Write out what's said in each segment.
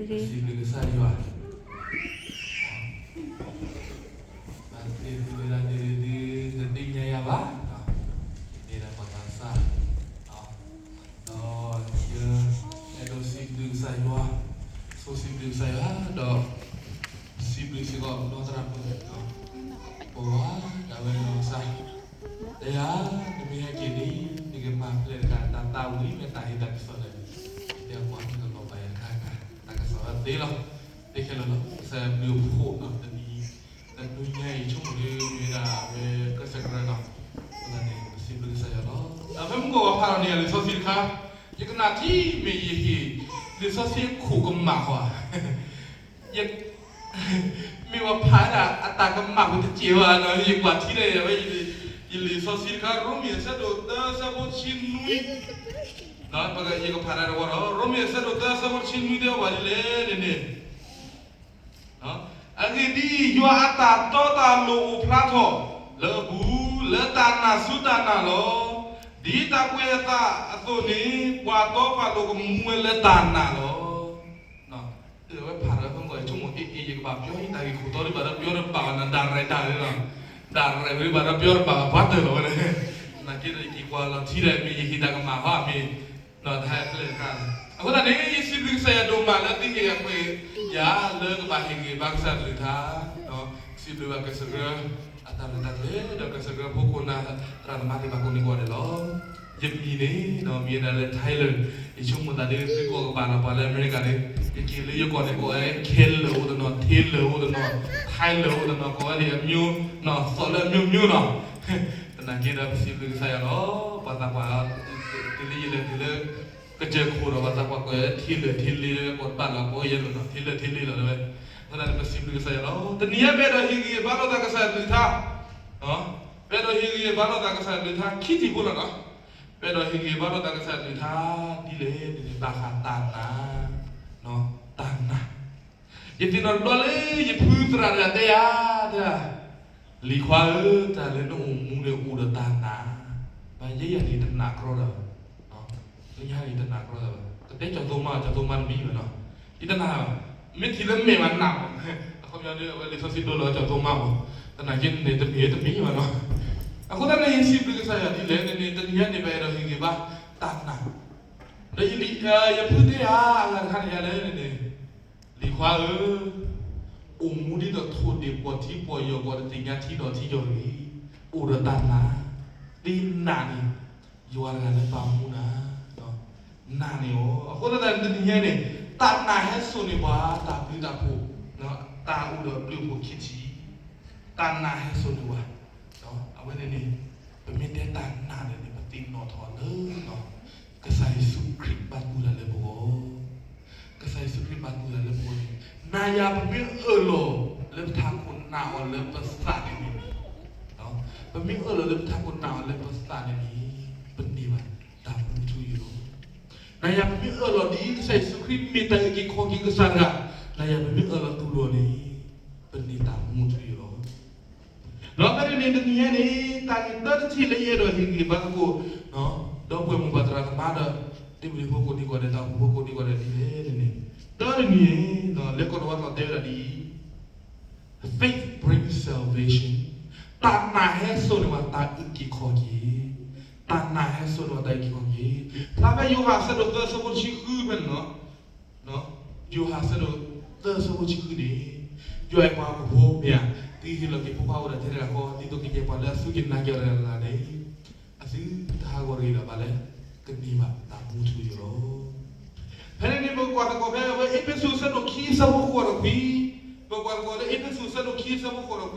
စံးဘျုးကစၢ်ယွၤ, ဘၣ်သ့ၣ်သ့ၣ်ဝဲဒၣ်ဒ်ဒ် တသ့ၣ်ညါယၤဘၣ်, မ့ၢ်ဒၣ်ပှၤသးစၢ်, ဒီးယအဲၣ်ဒိးစံးဘျုးကစၢ်ယွၤ, ဆိစံးဘျုးကစၢ်ယွၤ, ဒီး စံးဘျုးစ့ၢ်ကီးနီၢ်သရၣ်ဖိ, ပဝဲဒၣ်ဝဲနီၢ်ကစၢ်, တဲယၤ, နမ့ၢ်ဟဲက့ၤန့ၣ် နကမၤဖျဲးတခါ တၢ်သးဝံၣ်မ့ၢ်တၢ်ဟ့ၣ်တၢ်ကစီၣ်လဲၣ်, တဲပှၤနကလီၤဘၣ်ယၤတခါခါ, တၢ်ကစီၣ်ဝဲသ့လီၤ, သ့ခဲလၢာ်လီၤ, ကစၢ်ယွၤဘျုးဖှိၣ်နီၤ, တနံၤ, တနံၤညါအံၤ ဆိကမိၣ်ဒ်မ့ၢ်ဒၣ်ဝဲကစၢ်ကရၢလီၤ, အဃိသတးန့ၣ် ပစံးဘျုးကစၢ်ယွၤလီၤ, ဒီးဖဲမုၢ်ကီၢ်ပှၤဖးလီၤန့ၣ် လံာ်စီဆှံတခါ, ယကနၣ်ထံမ့ၢ်ယဟ့ၣ်, လံာ်စီဆှံခိၣ်ကမၣ်ဃီဧါ မ့ၢ်ပှၤဖးဒၣ်အတၢ်ကမၣ်ပူၤတစဲးဘၣ်နီၤ, ယကွၢ်ထံဒီးဝဲ, ယလံာ်စီဆှံတခါ ရိမ့ၤအဆၢဒိၣ်သၢအဆၢဖိတဆံနွံ, ယကဖးဒၣ်တဝီဒီး ရိမ့ၤအဆၢဒိၣ်သၢအဆၢဖိတဆံနွံ တဲဘၣ်ဒ်လဲၣ်န့ၣ်န့ၣ် အဂ့ၢ်ဒ်အံၤ, ယွၤအတၢ်တီတၢ်လိၤအိၣ်ဖျါထီၣ်လၢအပူၤ, လၢတၢ်နာ်ဆူတၢ်နာ်လီၤ. ဒ်တၢ်ကွဲးအသးအသိးန့ၣ်, ပှၤတီပှၤလိၤကမူဝဲလၢတၢ်နာ်လီၤ. အဝဲဖးဒီးဖဲမုၢ်ကီၢ် ဆိကမိၣ်အ့ၣ်အ့ၣ် ယကဘၣ်ပျီယတၢ်ဂ့ၢ်ခိၣ်တီဒ်ဘၣ်ဒီးပျီတဘၣ်ဘၣ်နီၤ, ဒၣ်ရဲၣ်တၢ်န့ၣ်လီၤ, ဒၣ်ရဲၣ်ဝဲဒ်ဘၣ်ဒီးပျီတဘၣ်ဘၣ် ပှၤတၢၢ်လီၤဝဲန့ၣ်, နာ်က့ဒီးယက့ၤကွၢ်လီၤထံဒီး မ့ၢ်ယဟ့ၣ်တၢ်ကမၣ်ဟီ မ့ၢ် တဟဲဖျဲးတခါ, အဃိသတးန့ၣ် ယစံးဘျုးကစၢ်ယွၤဒိၣ်မးလၢသုဟ့ၣ်အခွဲးယာ်လၢကဘၣ်ဟ့ၣ်ဂံၢ်ဘါကစၢ်ကလုၢ်ကထါ, စံးဘျုးဘၣ်ကစၢ်ကရၢ အတၢ်ရဲၣ်တၢ်ကျဲၤ ဒီးကစၢ်ကရၢဖိခိၣ်နၢ်သရၣ်သမါသ့ၣ်တဖၣ်ကိးဒံကိးဂၤဒဲးလီၤ. ယမံၤန့ၣ် မံၤဒၣ်လၢ Tyler, ယဆိကမိၣ်သးဒ်သုကိးကပၤလီၤ ပှၤလၢအမဲရကၤန့ၣ်, ယက့ၤလၢယကီၢ်န့ၣ် ကိးဝဲ Keller အိၣ်တနီၤ, Taylor အိၣ်တနီၤ, Tyler အိၣ်တနီၤ, ကိးဝဲဒ်အမျိုး, နီၢ်သီၣ်လၢအမျိုးမျိုးနီၤ သနာ်က့ဒီး ပစံးဘျုးကစၢ်ယွၤလီၤ. ပှၤသးပှၢ် တုၤလၢယလဲၤတုၤလၢ ကစၢၢ်ခိၣ်ဒီး ပှၤသးပှၢ်ကိးယၤ Taylor, Taylor လၢကိးဘၣ်လီၤ ကိးယဲၢ်လီၤနီၤ, Taylor, Taylor လီၤဝဲ. အဃိသတးန့ၣ် ပစံးဘျုးကစၢ်ယွၤလီၤ. တနံၤအံၤ ပအဲၣ်ဒိးဟ့ၣ်ဂံၢ်ဟ့ၣ်ဘါလိာ်သးကစၢ်ယွၤကလုၢ်ကထါ, ပအဲၣ်ဒိးဟ့ၣ်ဂံၢ်ဟ့ၣ်ဘါလိာ်သးကစၢ်ယွၤကလုၢ်ကထါ ခံထံၣ်ဖိလီၤနီၤ. ပအဲၣ်ဒိးဟ့ၣ်ဂံၢ်ဟ့ၣ်ဘါလိာ်သးကစၢ်ယွၤကလုၢ်ကထါ ဒ်လဲၣ်န့ၣ် ဘၣ်ဃးတၢ်နာ်, တၢ်နာ် ယသ့ၣ်နီၣ်တဘျီလၢယဖုသရၣ်တဂၤတဲယၤ, တဲ, လံၤခွါဧၢ, တၢ်လၢနအိၣ်မူန့ၣ်အိၣ်ဒီးတၢ်နာ်, ဘၣ်ယဲယၤန့ၣ်တနာ်ကြီဒီး, လၢညါန့ၣ်တနာ်ကြီဒီးဘၣ်, ကတဲကၠီၤသိမါ ကၠီၤသိမါတမံၤဘၣ်နီၤ, ယတနာ်ဘၣ်, မ့ၢ်ထံၣ်လၢမဲာ်ဘၣ်နာ်မး, အခီပညီဒ်အဝဲလံာ်စီဆှံဒိလီၤကၠီၤသိမါမး, တနာ်က့န့ၣ်တမ့ၢ်တမံၤဘၣ်နီၤ. အဃိသတးန့ၣ် ယစံးဘျုးကစၢ်ယွၤဒ်လဲၣ်န့ၣ်န့ၣ် တနံၤညါန့ၣ် ပအဲၣ်ဒိးဟ့ၣ်ဂံၢ်ဘါတၢ်နာ်, ဒီးယဖုတဲယၤအဂၤတခါန့ၣ်ယၤလဲၣ်န့ၣ်န့ၣ်, လံၤခွါဧၢ, အိၣ်မူဒ်သိးထိၣ်ဒ့ၣ်ပှီၤထံပှီၤယီၤပှီၤတသ့ၣ်ညါထံဒီးထံယီၤတဂ့ၤ, အိၣ်ဒီးတၢ်နာ်, ဒ်နာ်န့ၣ်, ယွၤတဂၤလၢပာ်မူနၤ, နာ်န့ၣ်အီၤ, အဃိသတးန့ၣ်တနံၤညါန့ၣ်, တၢ်နာ်ဟဲစိာ်န့ၢ်ပှၤတၢ်ဘျုးတၢ်ဖှိၣ်, တၢ်အိၣ်ဒီးဘျုးဖှိၣ်ခံထံၣ်, တၢ်နာ်ဟဲစိာ်န့ၢ်ပှၤ, အဝဲန့ၣ်န့ၣ်, ပမ့ၢ်တဲတၢ်နာ်န့ၣ်န့ၣ် ပသ့ၣ်နီၣ်ထီၣ်လၢ ကစၢ်ယ့ၣ်ၡူးခရံာ်ဘၣ်တူၢ်တၢ်လၢပဂီၢ်, ကစၢ်ယ့ၣ်ၡူးခရံာ်ဘၣ်တူၢ်တၢ်လၢပဂီၢ်န့ၣ်, နၤယၤပမ့ၢ်အၢၣ်လီၤလၢပထးခိၣ်နာ်အီၤလၢပသးန့ၣ်န့ၣ်, ပမ့ၢ်အၢၣ်လီၤလၢပထးခိၣ်နာ်အီၤလၢပသးန့ၣ်န့ၣ်, ပန့ၢ်ဘၣ်တၢ်မူထူယိာ်လီၤ. နၤယၤပမ့ၢ်အၢၣ်လီၤဒ်ကစၢ်ယ့ၣ်ၡူးခရံာ်မ့ၢ်တၢ်အုၣ်က့ၤခီၣ်က့ၤကစၢ်တဂၤ, နၤယၤပမ့ၢ်အၢၣ်လီၤတူၢ်လိာ်န့ၣ်, ပန့ၢ်တၢ်မူထူယိာ်လီၤ. ဒီးဖဲန့ၣ်န့ၣ် တနံၤညါန့ၣ် တၢ်ဂ့ၢ်သၢတထံၣ်လၢယအဲၣ်ဒိးဟ့ၣ်ဂံၢ်ဘါသကိး, ဒီပုၢ်ဝဲၢ်မိၢ်ပၢ်သရၣ်သမါဒီး ဒ့မုၣ်ဒ့ဖိကိးဒံကိးဒဲး တၢ်အိၣ်ဖှိၣ်ဖိကိးဒံကိးဒဲးဒ်လဲၣ်န့ၣ်န့ၣ်, တၢ်တနံၤန့ၣ် လၢကီၢ်တဝၣ်ကျိာ်တဲဝဲဒၣ်ဒ်အံၤ, Faith brings salvation, တၢ်နာ်ဟဲစိာ်န့ၢ်ပှၤတၢ်အုၣ်က့ၤခီၣ်က့ၤ, တၢ်နာ်ဟဲစိာ်န့ၢ်ပှၤတၢ်အုၣ်က့ၤခီၣ်က့ၤ, ဖျါဖဲယိၤဟၣ်အဆၢဒိၣ်သၢအဆၢဖိတဆံဃုဖဲန့ၣ်လီၤ. ယိၤဟၣ်အဆၢဒိၣ်သၢအဆၢဖိတဆံဃုန့ၣ်, ယွၤအဲၣ်ပှၤဟီၣ်ခိၣ်ဖိမ့ၢ်ဧါ, သုဟ့ၣ်လီၤက့ၤဖိခွါအိၣ်ဒီးထဲတဂၤဃီ ဒ်သိးကယဲၢ်ပှၤလၢအစူၢ်က့ၤနာ်က့ၤအီၤတဂၤလၢ်လၢ်န့ၣ်, အသုတဟးဂီၤတဂ့ၤဒီးဘၣ်လဲၣ်, ကန့ၢ်ဘၣ်တၢ်မူထူယိာ်လီၤ. ဖဲန့ၣ်န့ၣ် ပကကွၢ်သကိးဖဲအဝဲအ့းဖ့းစူးအဆၢဒိၣ်ခံအဆၢဖိဃိးဒီးခွံ, ပကကွၢ်သကိးလၢအ့းဖ့းစူးအဆၢဒိၣ်ခံအဆၢဖိဃိးဒီးခွံ အ့း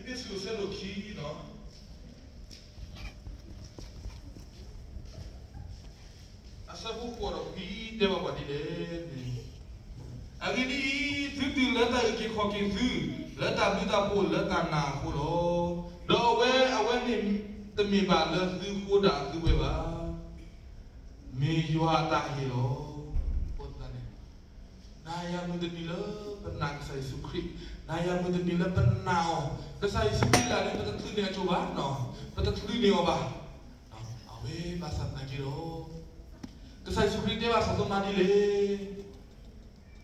ဖ့းစူးအဆၢဒိၣ်ခံ အဆၢဖိဃိးဒီးခွံတဲဘၣ်ပှၤဒ်လဲၣ်န့ၣ်, အဂ့ၢ်ဒ်အံၤ, သုတုၤလၢတၢ်အုၣ်က့ၤခီၣ်က့ၤသု, လၢတၢ်ဘျုးတၢ်ဖှိၣ်လၢတၢ်နာ်အဃိလီၤ. ဒီးအဝဲ, အဝဲန့ၣ်, တမ့ၢ်ဘၣ်လၢသုဃိဒၣ်သုဝဲဘၣ်, မ့ၢ်ယွၤအတၢ်ဟ့ၣ်လီၤ. အဃိသတးန့ၣ်, နၤယၤမုၢ်တနံၤလၢပနာ်ကစၢ်ယ့ၣ်ၡူးခရံာ် နၤယၤမုၢ်တနံၤလၢပနာ်အီၤ, ကစၢ်ယ့ၣ်ၡူးခရံာ်လၢပတချုးန့ၢ်အစိၤဘၣ်, ပတချုးန့ၢ်အီၤဘၣ်. အဝဲဘၣ်ဆၣ်သနာ်က့ဒီး ကစၢ်ယ့ၣ်ၡူးခရံာ်တဲဘၣ်စီၤသိမးဒ်လဲၣ်,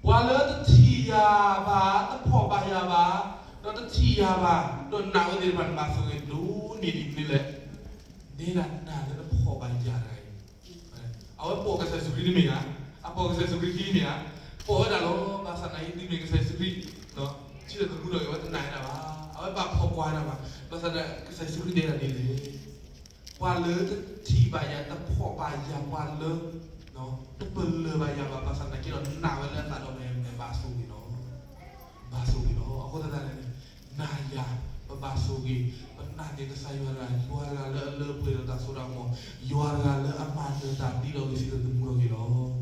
ပှၤလၢတထံၣ်ယၤဘၣ်, တဖှီၣ်ဘၣ်ယၤဘၣ်, ဒီးတထံၣ်ယၤဘၣ်, ဒီးနာ်ဝဲသ့ၣ်တဖၣ်န့ၣ် ဘၣ်ဆိၣ်ဂ့ၤဒိၣ်န့ၢ်ဒံးန့ၣ်လဲၣ်. နဲဒၣ်နၤလၢနဖှီၣ်ဘၣ်ယၤတဂၤအံၤ, အဝဲပိာ်ကစၢ်ယ့ၣ်ၡူးခရံာ်တမ့ၢ်ဧါ, အပိာ်ကစၢ်ယ့ၣ်ၡူးခရံာ်ခံမ့ၢ်ဧါ, ပိာ်ဝဲဒၣ်လီၤ. ဘၣ်ဆၣ်သနာ်က့ သုမ့ၢ်ကစၢ်ယ့ၣ်ၡူးခရံာ်, ထံၣ်ဒီးသမူထီၣ်က့ၤ အဝဲတနာ်ဝဲဒၣ်ဘၣ်, အဝဲဘၣ်ဖှီၣ်ကွၢ်ဝဲဒၣ်ဘၣ်. ဘၣ်ဆၣ်ဒီးကစၢ်ယ့ၣ်ၡူးခရံာ်တဲဒၣ်ဒ်လဲၣ်, ပှၤလၢတထံၣ်ဘၣ်ယၤ, တဖှီၣ်ဘၣ်ယၤ, ပှၤလၢ တပလၢၢ်ဘၣ်ယၤဘၣ်, ဘၣ်ဆၣ်သနာ်က့ဒီး နာ်ဝဲလၢအသးဒီး မ့ၢ်ဘၣ်ဆိၣ်ဂ့ၤလီၤ. ဘၣ်ဆိၣ်ဂ့ၤလီၤ. အဃိသတးန့ၣ် နၤယၤ ပဘၣ်ဆိၣ်ဂ့ၤ, ပနာ်န့ၢ်ကစၢ်ယွၤတဂၤ, ယွၤတဂၤလၢအလၢပှဲၤဒီးတၢ်စိတၢ်ကမီၤ, ယွၤတဂၤလၢအမၤနၢၤတၢ် ဒ်သိးကစံးဒီးသမူထီၣ်က့ၤလီၤ.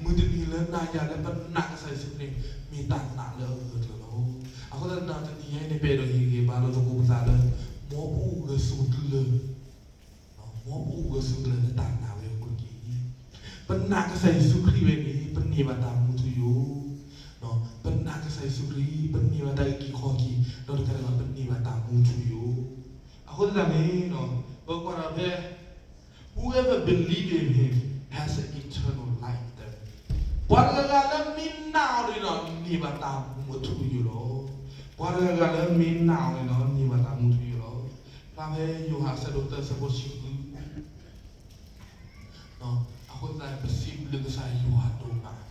မုၢ်တနံၤလၢနၤယၤလၢပနာ်ကစၢ်ယ့ၣ်ၡူးခရံာ်န့ၣ် မ့ၢ်တၢ်နာ်လၢအဂၢၢ်ကျၢၤလီၤ. အဃိသတးဒီး တနံၤညါအံၤန့ၣ် ပအဲၣ်ဒိးဟ့ၣ်ဂံၢ်ဟ့ၣ်ဘါလိာ်သကိးပသးလၢ မ်ပအိၣ်ဂၢၢ်ဆိးကျၢၤ မ်ပအိၣ်ဂၢၢ်ဆိးကျၢၤလၢတၢ်နာ်ဝဲအပူၤတက့ၢ်. ပနာ်ကစၢ်ယ့ၣ်ၡူးခရံာ်ဝဲန့ၣ် ပန့ၢ်ဘၣ်တၢ်မူထူယိာ်, ပနာ်ကစၢ်ယ့ၣ်ၡူးခရံာ် ပန့ၢ်ဘၣ်တၢ်အုၣ်က့ၤခီၣ်က့ၤ, ဒီးတကးဒံးဘၣ် ပန့ၢ်ဘၣ်တၢ်မူထူယိာ်. အဃိသတးန့ၣ် ပကွၢ်ဒီးဖဲ Whoever believe in him has an eternal life. ပှၤတဂၤဂၤလၢမ့ၢ်နာ်အီၤန့ၣ်ဒီး န့ၢ်ဘၣ်တၢ်မူအထူအယိာ်လီၤ. ပှၤတဂၤဂၤလၢမ့ၢ်နာ်အီၤန့ၣ်ဒီး န့ၢ်ဘၣ်တၢ်မူထူယိာ်လီၤ. ဖျါဖဲယိၤဟၣ်အဆၢဒိၣ်သၢ အဆၢဖိဆံဃု, အဃိသတး ပစံးဘျုးကစၢ်ယွၤဒိၣ်မး,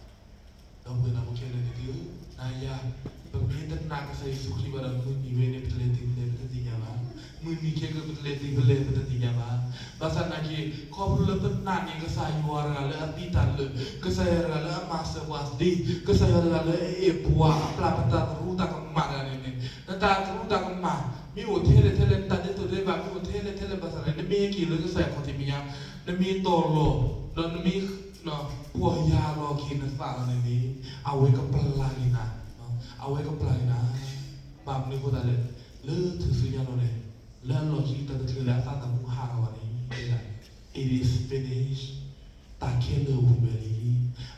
ဒီပုၢ်ဝဲၢ်သ့ၣ်ခဲလၢာ်န့ၣ် နၤယၤ ပမ့ၢ်တနာ်ကစၢ်ယ့ၣ်ၡူးခရံာ်ဘၣ်ဒီး မုၢ်နံၤဝဲန့ၣ် ပတလဲၤတုၤဖဲလဲၣ် ပတသ့ၣ်ညါဘၣ်. မုၢ်နံၤခဲကနံၣ် ပတလဲၤတုၤဖဲလဲၣ် ပတသ့ၣ်ညါဘၣ်. ဘၣ်ဆၣ်သနာ်က့ ခီဖျိလၢပနာ်န့ၢ်ကစၢ်ယွၤတဂၤလၢအသံတၢ်လၢာ်, ကစၢ်ယွၤတဂၤလၢအမၤစၢၤပှၤသ့, ကစၢ်ယွၤတဂၤလၢအအဲၣ်ပှၤ, အပျၢ်ပတၢ်သရူးတၢ်ကမၣ်တဂၤန့ၣ်န့ၣ်, နတၢ်သရူးတၢ်ကမၣ် မ့ၢ်အိၣ်ထဲလဲၣ်ထဲလဲၣ်, နတၢ်ဒဲးတိာ်ဒဲးဘး မ့ၢ်အိၣ်ထဲလဲၣ်ထဲလဲၣ်ဘၣ်ဆၣ်န့ၣ် နမ့ၢ်ဟဲက့ၤလၢကစၢ်ယွၤခီၣ်ထံးမဲာ်ညါ, နမ့ၢ်တီၢ်လီၤ, ဒီးနမ့ၢ် ပီၢ်ယၢ်လီၤက့ၤနသးလီၤန့ၣ်န့ၣ်, အဝဲကပျၢ်က့ၤနၤ, အဝဲကပျၢ်က့ၤနၤ. ဘၣ်မနုၤအဃိသတးလဲၣ်, လၢထူၣ်စုညါလီၤန့ၣ်, လၢအလီၢ်ခံကတၢၢ်တချုးလၢအသးသမူဟးထီၣ်ဘၣ်န့ၣ်, တဲဒၣ်, It is finished. တၢ်ခဲလၢာ်ဝံၤဝဲလံ.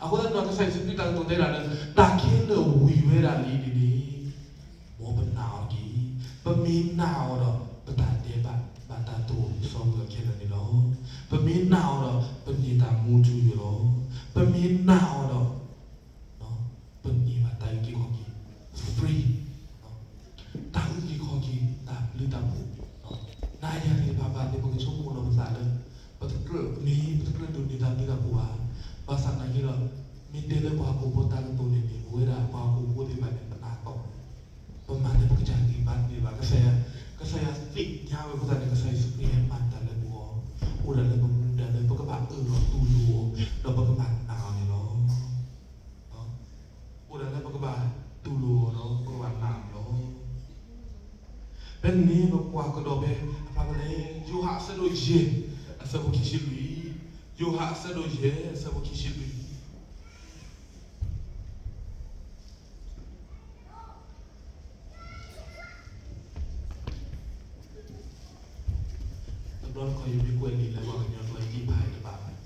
အဃိသတးဒီး ကစၢ်ယ့ၣ်ၡူးခရံာ်တၢ်ကတိၤတဲဒၣ်လၢ တၢ်ခဲလၢာ်ဝံၤဝဲဒၣ်လံန့ၣ်န့ၣ်, မ်ပနာ်အီၤတက့ၢ်. ပမ့ၢ်နာ်အီၤဒီး ပတၢ်ဒဲးဘး ဘၣ်တၢ်တိာ်အီၤ ပစီပီၤခဲလၢာ်န့ၣ်လီၤ. ပမ့ၢ်နာ်အီၤဒီး ပန့ၢ်တၢ်မူထူယိာ်လီၤ. ပမ့ၢ်နာ်အီၤဒီး ပန့ၢ်ဘၣ်တၢ်အုၣ်က့ၤခီၣ်က့ၤ free, တၢ်အုၣ်က့ၤခီၣ်က့ၤ တၢ်ဘျုးတၢ်ဖှိၣ်, နၤယၤသ့ၣ်တဖၣ်ဘၣ်သ့ၣ် ပကဆိကမိၣ်လီၤပသးလၢ ပတကြၢးမ့ၢ် ပတကြၢးဒိးန့ၢ်တၢ်ဘျုးတၢ်ဖှိၣ်ဘၣ်. ဘၣ်ဆၣ်သနာ်က့ဒီး မ့ၢ်တဲလၢပှၤဟီၣ်ခိၣ်ဖိတၢ်ကတိၤန့ၣ်န့ၣ် ပဝဲဒၣ်ပှၤဟီၣ်ခိၣ်ဖိသ့ၣ်တဖၣ်န့ၣ် ပနာ်တီၢ်, ပမၤလၢပကစၢ်ဂံၢ်ဘါတန့ၢ်ဘၣ်. ကစၢ်ယွၤ, ကစၢ်ယွၤသ့ၣ်ညါဝဲအဃိသတးန့ၣ် ကစၢ်ယ့ၣ်ၡူးခရံာ်ဟဲမၤတၢ်လၢပဂီၢ်, အိၣ်ဒၣ်လၢပမူဒါလၢပကဘၣ်အၢၣ်လီၤတူၢ်လိာ်အီၤ, ဒီးပကဘၣ်နာ်အီၤန့ၣ်လီၤ. အိၣ်ဒၣ်လၢပကဘၣ်တူၢ်လိာ်အီၤဒီး ပကဘၣ်နာ်အီၤန့ၣ်လီၤ. ဖဲန့ၣ်န့ၣ် ပကွၢ်ကဒီးဖဲ အဖျါဖဲလဲၣ်, ယိၤဟၣ်အဆၢဒိၣ်ယဲၢ် အဆၢဖိခံဆံလွံၢ်, ယိၤဟၣ်အဆၢဒိၣ်ယဲၢ် အဆၢဖိခံဆံလွံၢ်. တဘျီတခီၣ်ယမ့ၢ်ကွဲးလံာ်လၢပှၤကညီကျိာ် ယက့ၤဖးအံၤတဘၣ်ဘၣ်.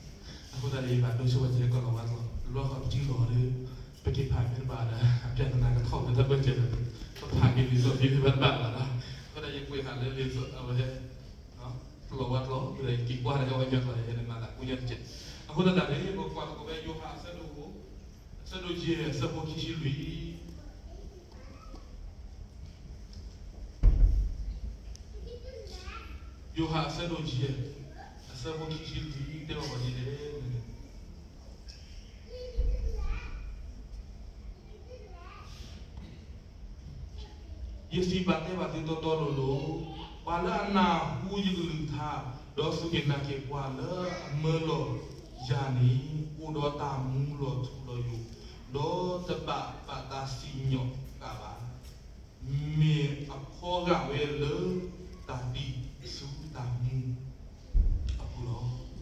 အဃိသတးန့ၣ် ယဘၣ်ဒိဆိဝဲကဲကီၢ်လီၤဝါကျိာ်, တဘျီတခီၣ်ပထံၣ်လီၤဒီး ပက့ၤဖးမ့ၢ်တဘၣ်ဒီး အပြဿနာကထီၣ်ဖဲတၢ်ဘၢၣ်စၢၤလီၤ, ပဖးက့ၤလံာ်စီဆှံမ့ၢ်ဘၣ်တဘၣ်လီၤဒီး, အဃိသတးယကွဲးဃာ်လၢလံာ်စီဆှံအဝဲ ပလီၤဝါကျိာ် ဒီးယက့ၤကွၢ်ဒီးပှၤကညီကျိာ် ယဟဲန့ၣ်မၤသးပူညါတက့ၢ်. အဃိသတးန့ၣ် ပကွၢ်သကိးဖဲယိၤဟၣ်အဆၢဒိၣ် အဆၢဒိၣ်ယဲၢ် အဆၢဖိခံဆံလွံၢ်. ယိၤဟၣ်အဆၢဒိၣ်ယဲၢ် အဆၢဖိခံဆံလွံၢ် တဲဘၣ်ပှၤဒ်လဲၣ်န့ၣ်, ယစံးဘၣ်တဲဘၣ်သုတီတီလိၤလိၤ, ပှၤလၢအနၢ်ဟူယကလုၢ်ကထါ, ဒီးစူၢ်က့ၤနာ်က့ၤပှၤလၢအမၢလီၤယၤန့ၣ် အိၣ်ဒီးတၢ်မူလီၤထူလီၤယိာ်, ဒီးတဘၣ်ဘၣ်တၢ်စံၣ်ညီၣ်ဃာ်ဘၣ်. မ့ၢ်အဖီဂာ်ဝဲလၢတၢ်သံဆူတၢ်မူအပူၤလီၤ.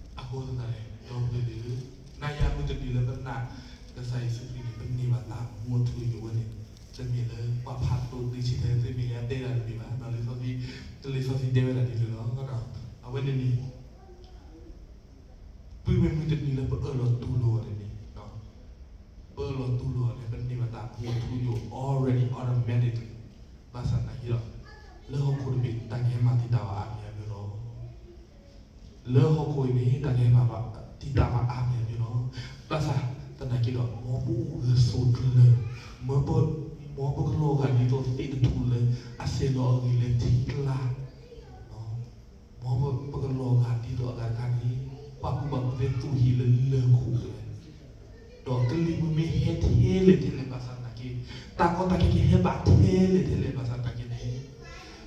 အဃိသတးန့ၣ် ဒီပုၢ်ဝဲၢ်သ့ၣ်ဧၢ, နၤယၤမုၢ်တနံၤလၢပနာ်ကစၢ်ယ့ၣ်ၡူးခရံာ်န့ၣ် ပန့ၢ်ဘၣ်တၢ်မူအထူအယိာ်ဝဲန့ၣ်, တမ့ၢ်လၢပှၤဖးဒိၣ်သုဆံးထဲသုမ့ၢ်ယါတဲဒၣ်တမ့ၢ်ဘၣ်, လံာ်စီဆှံတဲဝဲဒၣ်ဒ်န့ၣ်လီၤ. အဝဲန့ၣ်န့ၣ် ပမ့ၢ်မုၢ်တနံၤလၢပအၢၣ်လီၤတူၢ်လိာ်အီၤန့ၣ်န့ၣ်, ပအၢၣ်လီၤတူၢ်လိာ်အီၤန့ၣ် ပန့ၢ်ဘၣ်တၢ်မူအထူအယိာ်အီၤ already automatically. ဘၣ်ဆၣ်သနာ်က့ဒီး လၢဟီၣ်ခိၣ်တဘ့ၣ် တၢ်ကဟဲမၤတံာ်တာ်ဘၣ်အါမံၤအါမံၤလီၤ. လၢဟီၣ်ခိၣ်အံၤန့ၣ် တၢ်ကဟဲမၤဘၣ်တံာ်တာ်ဘၣ်အါမံၤအါမံၤလီၤ. ဘၣ်ဆၣ်သနာ်က့ဒီး မ်ပအိၣ်ဂၢၢ်ဆိးကျၢၤ, မ်ပ, မ်ပကလီၤဂာ်ဒ်သိးသ့ၣ်တထူၣ်လၢအဆဲးလီၤအဂ့ၤလၢထံကျါ မ်ပကလီၤဂာ်ဒ်သိးအဂၤတခါန့ၣ် ပှၤကူၣ်ဘၣ်ကူၣ်သ့သူၣ်ဟံၣ်လၢလၢၢ်ခိၣ်တဝဲ, ဒီးကလံၤမုၢ်မ့ၢ်ဟဲထဲလဲၣ်ထဲလဲၣ်ဘၣ်ဆၣ်သနာ်က့, တၢ်ကီတၢ်ခဲကဟဲဘၣ်ထဲလဲၣ်ထဲလဲၣ်ဘၣ်ဆၣ်သနာ်က့န့ၣ်,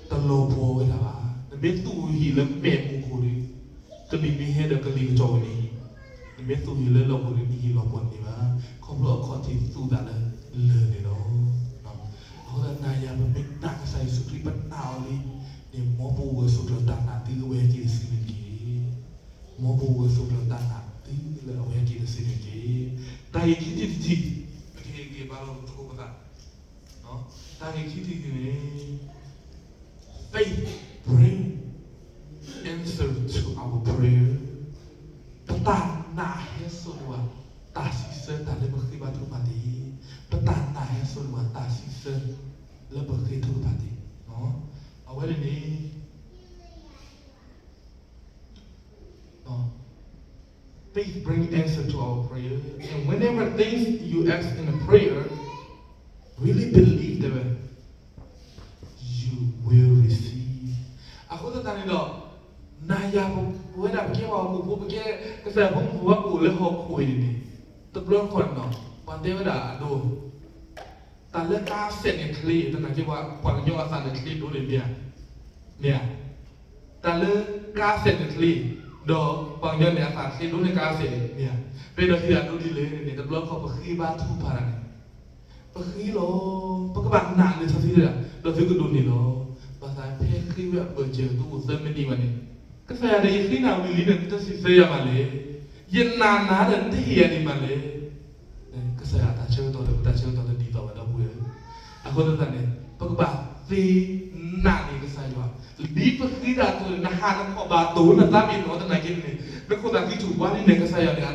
တလီၤပှီၤဝဲဒၣ်ဘၣ်. နမ့ၢ်သူၣ်ဟံၣ်လၢမဲးမူခိၣ်ဒီး, ကလံၤမ့ၢ်ဟဲဒီးကလံၤကစီၣ်ဝဲန့ၣ်, နမ့ၢ်သူၣ်ဟံၣ်လၢလီၢ်ခိၣ်ဒီး နဟံၣ်လီၤပှီၤတန့ၢ်ဘၣ်, ခီဖျိအခီၣ်ထံးသူၣ်သးလၢလၢၢ်န့ၣ်လီၤ. အဃိသတး နၤယၤပမ့ၢ်နာ်ကစၢ်ယ့ၣ်ၡူးခရံာ် ပနာ်အီၤလံန့ၣ် မ်ပအိၣ်ဂၢၢ်ဆိးကျၢၤတၢ်နာ်သုလၢအဝဲဟဲက့ၤတစုန့ၣ်တက့ၢ်. မ်ပအိၣ်ဂၢၢ်ဆိးကျၢၤတၢ်နာ်သုလၢအဝဲဟဲက့ၤတစုန့ၣ်တက့ၢ်. တၢ်ဂ့ၢ်ခံထံၣ်တထံၣ်, ပကဟ့ၣ်ဂံၢ်ဘါလိာ်သကိးပသး, တၢ်ဂ့ၢ်ခံထံၣ်တထံၣ်န့ၣ် Faith bring answer to our prayer. ပတၢ်နာ်ဟဲစိာ်န့ၢ်ဝဲ တၢ်စံးဆၢတၢ်လၢပဃ့ဘါထုကဖၣ်သ့ၣ်, ပတၢ်နာ်ဟဲစိာ်န့ၢ်ဝဲတၢ်စံးဆၢလၢပဃ့ထုကဖၣ်သ့ၣ်, အဝဲန့ၣ်န့ၣ် Faith bring answer to our prayer. And whenever things you ask in a prayer, really believe that you will receive. အဃိသတးန့ၣ်ဒီး နၤယၤပဝဲဒၣ်ပကဲပှၤဟီၣ်ခိၣ်ဖိ ပကဲကစၢ်ယွၤဖိမုၣ်ဖိခွါကအိၣ်လၢဟီၣ်ခိၣ်အံၤန့ၣ်န့ၣ်, တဘျီတခီၣ်န့ၣ်ဒီး ပှၤတဲဝဲဒၣ်အဒိ တၢ်လၢကါစဲးန့ၣ်ချ့, သနာ်က့ပှၤကညီအသးန့ၣ်ချ့ဒိၣ်န့ၣ်မ့ၢ်ဧါ, မ့ၢ်ဧါ. တၢ်လၢကါစဲးန့ၣ်ချ့, ဒီးပှၤကညီန့ၣ်အသးချ့ဒိၣ်န့ၣ်ကါစဲးန့ၣ်မ့ၢ်ဧါ. ပအဲၣ်ဒိးဟ့ၣ်အဒိဒ်လဲၣ်န့ၣ် တဘျီတခီၣ်ပဃ့ဘါထုကဖၣ်တၢ်န့ၣ် ပဃ့လီၤ, ပကဘၣ်နာ်လံာ်စီဆှံတဲဒၣ်, ဒီးသုကဒိးန့ၢ်လီၤ. ဘၣ်ဆၣ်ဖဲဃ့ဝဲအဘၢၣ်စၢၤသုအိၣ်သၢမံးနံးဘၣ်န့ၣ်, ကစၢ်ယွၤဒီး ယဃ့နၤဝံၤလံန့ၣ် နတစံးဆၢယၤမးလဲၣ်. ယနာ်နၤဒီး နတဟ့ၣ်ယၤဒံးမးလဲၣ်. ကစၢ်ယွၤအတၢ်ဆၢကတီၢ်ဒီး ပတၢ်ဆၢကတီၢ်တဒ်သိးဘၣ် ဒီပုၢ်ဝဲၢ်ဧၢ. အဃိသတးန့ၣ် ပကဘၣ်သ့နာ်န့ၢ်ကစၢ်ယွၤ, ဒ်ပဃ့တၢ်အသိးန့ၣ် နဟးနခီၣ်ဘၣ်တိၢ် နသးပ့ၤနီၣ်သနာ်က့န့ၣ်, နခိၣ်သး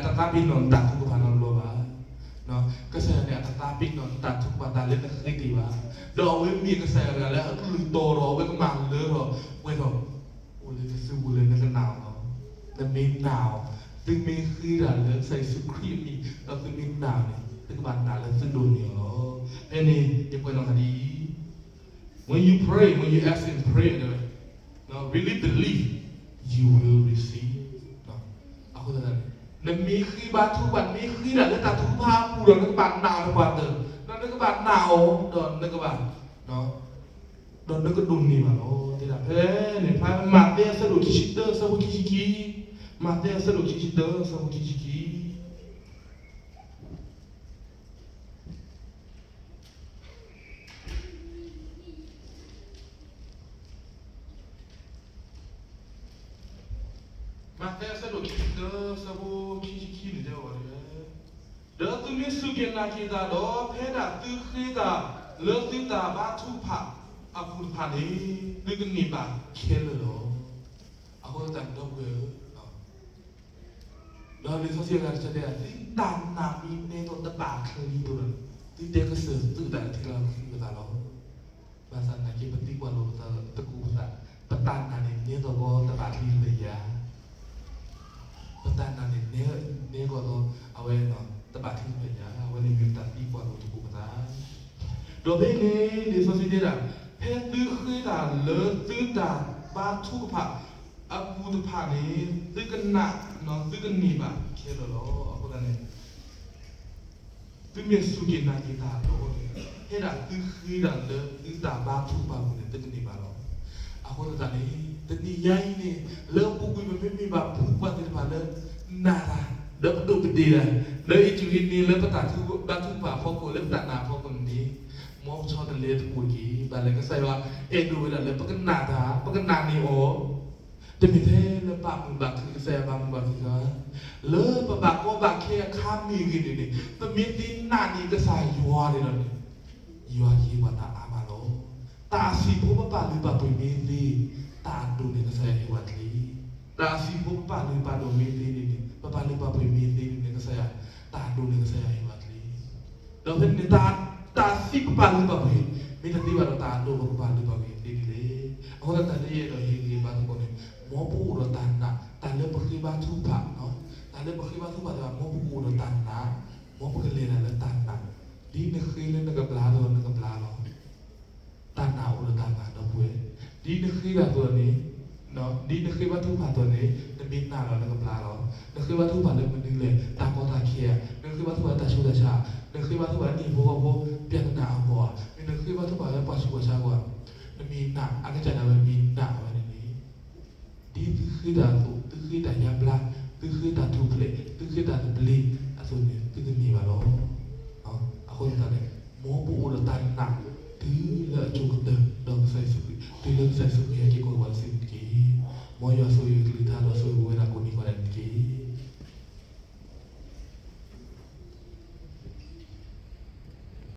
ဃံထူၣ်ဘှါလံန့ၣ် ကစၢ်ယွၤန့ၣ် အတသးပ့ၤနီၣ်နတၢ်ထုကဖၣ်နီတဘျီဘၣ်. ကစၢ်ယွၤန့ၣ် အတသးပ့ၤနီၣ်နတၢ်ထုကဖၣ်တၢ်လၢနဃ့တ့ၢ်ဘၣ်. ဒီးအဝဲမ့ၢ်ကစၢ်ယွၤတဂၤလၢအကလုၢ်တီၤဒီး အဝဲကမၤလၢထီၣ်ပှဲၤထီၣ် အိၣ်လၢနစုပူၤလၢနကနာ်အီၤလီၤ. နမ့ၢ်နာ်အီၤ, သုမ့ၢ်ဃ့တၢ်လၢကစၢ်ယ့ၣ်ၡူးခရံာ်အမံၤ ဒီးသုမ့ၢ်နာ်အီၤန့ၣ် သုကဘၣ်နာ်လၢသုဒိးန့ၢ်အီၤလီၤ. ဖဲန့ၣ် ယကွဲးနီၣ်ဃာ်ဒ်အံၤ, when you pray, when you ask in prayer, really believe you will receive. အဃိသတးန့ၣ် နမ့ၢ်ဃ့ဘါထုကဖၣ်, နမ့ၢ်ဃ့တၢ်လၢတၢ်ထုကဖၣ်အပူၤဒီး နကဘၣ်နာ်အီၤတပှၢ်တၢၢ်, ဒီးနကဘၣ်နာ်အီၤ ဒီးနကဘၣ် ဒီးနကဒိးန့ၢ်ဘၣ်လီၤ. တဲဒၣ်ဖဲန့ၣ် ဖဲမးသဲအဆၢဒိၣ်ခံဆံတၢ အဆၢဖိခံဆံခံ, မးသဲအဆၢဒိၣ်ခံဆံတၢ အဆၢဖိခံဆံခံ. မးသဲအဆၢဒိၣ်ခံဆံတၢ အဆၢဖိခံဆံခံန့ၣ် တဲဝဲဒၣ်, ဒီးသုမ့ၢ်စူၢ်က့ၤနာ်က့ၤတၢ်ဒီး ဖဲဒၣ်သုဃ့တၢ်လၢသုတၢ်ဘါထုကဖၣ်အပူၤတဖၣ်န့ၣ် သုကန့ၢ်ဘၣ်ခဲလၢာ်လီၤ. အဃိသတးန့ၣ် ဒီပုၢ်ဝဲၢ်ဧၢ, ဒီးလံာ်စီဆှံအဂၤတဆၢတဲဒၣ် သုတၢ်နာ်မ့ၢ်နဲထီၣ်တဘၣ်ချံအသိးဒီး သုတဲကစၢၢ်သုးတၢ်လၢထံလီၤဃံပသးလီၤ. ဘၣ်ဆၣ်သနာ်က့ ပသံကွၢ်လိာ်ပသးသကိးပသး, ပတၢ်နာ်န့ၣ်နဲထီၣ်ဘီတဘၣ်ချံလၢယၤ, ပတၢ်နာ်န့ၣ်နဲထီၣ်ဒီး အဝဲတဘၣ်ချံလၢယၤ, အဝဲန့ၣ်မ့ၢ်ပတၢ်သံကွၢ်လိာ်သကိးပသး. ဒီးဖဲန့ၣ် လံာ်စီဆှံတဲဒၣ်, ဖဲသုဃ့တၢ်လၢသုတၢ်ဘါထုကဖၣ်အပူၤတဖၣ်န့ၣ် သုကနာ်, သုကန့ၢ်ဘၣ်ခဲလၢာ်လီၤ. အဃိသတးန့ၣ် သုမ့ၢ်စူၢ်က့ၤနာ်က့ၤတၢ်ဒီး ဖဲဒၣ်သုဃ့တၢ်လၢသုတၢ်ဘါထုကဖၣ်အပူၤန့ၣ် သုကန့ၢ်ဘၣ်လီၤ. အဃိသတးန့ၣ် တနံၤညါအံၤန့ၣ် လၢအပူၤကွံာ် ပမ့မ့ၢ်ဘၣ်ဖုပှၤသ့ၣ်တဖၣ်လၢ နာ်တၢ် ဒီးပဒိးပတ့ၢ်တၢ် လၢအံၤတဂ့ၤန့ၣ် လၢပတၢ်ထုကဖၣ်ဘါထုကဖၣ်အဖီခိၣ် လၢပတၢ်နာ်အဖီခိၣ်န့ၣ် မ်ပဆီတလဲသကိးတက့ၢ်. ဘၣ်လၢကစၢ်ယွၤအဲၣ်ဒိးဝဲဒၣ်လၢပကနာ်တၢ်, ပကနာ်န့ၢ်အီၤ တမ့ၢ်ထဲလၢဘၣ်မုာ်ဘၣ်ခုၣ် ကစၢ်ယွၤဘၣ်မုာ်ဘၣ်ခုၣ်တဂၤ, လၢပဘၣ်ကီဘၣ်ခဲအခါမ့ၢ်ဂ့ၤန့ၣ်န့ၣ် ပမ့ၢ်သ့နာ်န့ၢ်ကစၢ်ယွၤန့ၣ်ဒီးန့ၣ် ယွၤကဟ့ၣ်ပှၤတၢ်အါမးလီၤ. တၢ်အဆံးဖိပပာ်လုၢ်ပာ်ပှ့ၤမ့ၢ်သ့, တၢ်အဒိၣ်န့ၣ် ကစၢ်ယွၤဟ့ၣ်ပှၤချ့, တၢ်အဆံးဖိပပာ်လုၢ်ပာ်ပှ့ၤမ့ၢ်သ့န့ၣ်န့ၣ်, ပပာ်လုၢ်ပာ်ပှ့ၤမ့ၢ်သ့န့ၣ်န့ၣ် ကစၢ်ယွၤ, တၢ်အဒိၣ်န့ၣ် ကစၢ်ယွၤဟ့ၣ်ပှၤချ့. ဒီးဖဲန့ၣ် တၢ် တၢ်သံကပာ်လုၢ်ဘၣ်ပှၤဂ့ၤ, မ့ၢ်တသံဘၣ်ဒီးတၢ်အဒိၣ်ကပာ်လုၢ်ဘၣ်ပှၤဂ့ၤသ့ဒ်လဲၣ်. အဃိသတး တၢ်လၢယအဲၣ်ဒိးဟ့ၣ်ဂံၢ်ဘါသကိးန့ၣ်, မ်ပအိၣ်ဒီးတၢ်နာ်, တၢ်လၢပဃ့ဘါထုကဖၣ်, တၢ်လၢပဃ့ဘါထုကဖၣ်သ့ၣ်တဖၣ် မ်ပကအိၣ်ဒီးတၢ်နာ်, မ်ပကလဲၤတၢ်လၢတၢ်နာ်, ဒ်နဃ့လၢနကဘျါအသိးနကဘျါလီၤ. တၢ်နာ်အိၣ်ဒီးတၢ်နာ်ဒီပုၢ်ဝဲၢ်, ဒ်နဃ့တၢ်အသိးန့ၣ်, ဒ်နဃ့ဘါထုကဖၣ်အသိးန့ၣ် နမ့ၢ်နာ်ဒီးနကဘျါလီၤ. နဃ့ဘါထုကဖၣ်လၢမနုၤလဲၣ်, တၢ်ကီတၢ်ခဲဧါ, နဃ့ဘါထုကဖၣ်လၢတၢ်ဆူးတၢ်ဆါ, နဃ့ဘါထုကဖၣ်လၢနဟံၣ်ဖိဃီဖိ ပြဿနာ အဂီၢ်ဧါ, မ့ၢ်နဃ့ဘါထုကဖၣ်လၢပှၤဆူးပှၤဆါအဂီၢ်ဧါ, နမ့ၢ်နာ် အကစၢ်ဒၣ်ဝဲနမ့ၢ်နာ်ဝဲန့ၣ်န့ၣ် ဒ်သုဃ့တၢ်အသိး, သုဃ့တၢ်ယါဘျါ, သုဃ့တၢ်ထူၣ်ဖျဲး, သုဃ့တၢ်သဘျ့အသိးန့ၣ် သုကန့ၢ်ဘၣ်လီၤ. အဃိသတးန့ၣ်, မ်ပအိၣ်ဒီးတၢ်နာ် တုၤလၢအစိၤကတၢၢ် ဒီးကစၢ်ယ့ၣ်ၡူးခရံာ်, တုၤလၢကစၢ်ယ့ၣ်ၡူးခရံာ်ဟဲက့ၤကိးက့ၤပှၤလၢသုန့ၣ်တက့ၢ်. မ်ယွၤဆိၣ်ဂ့ၤကလုၢ်ကထါဒီးဆိၣ်ဂ့ၤပဝဲဒၣ်ကိးနံၤကိးနၤန့ၣ်တက့ၢ်.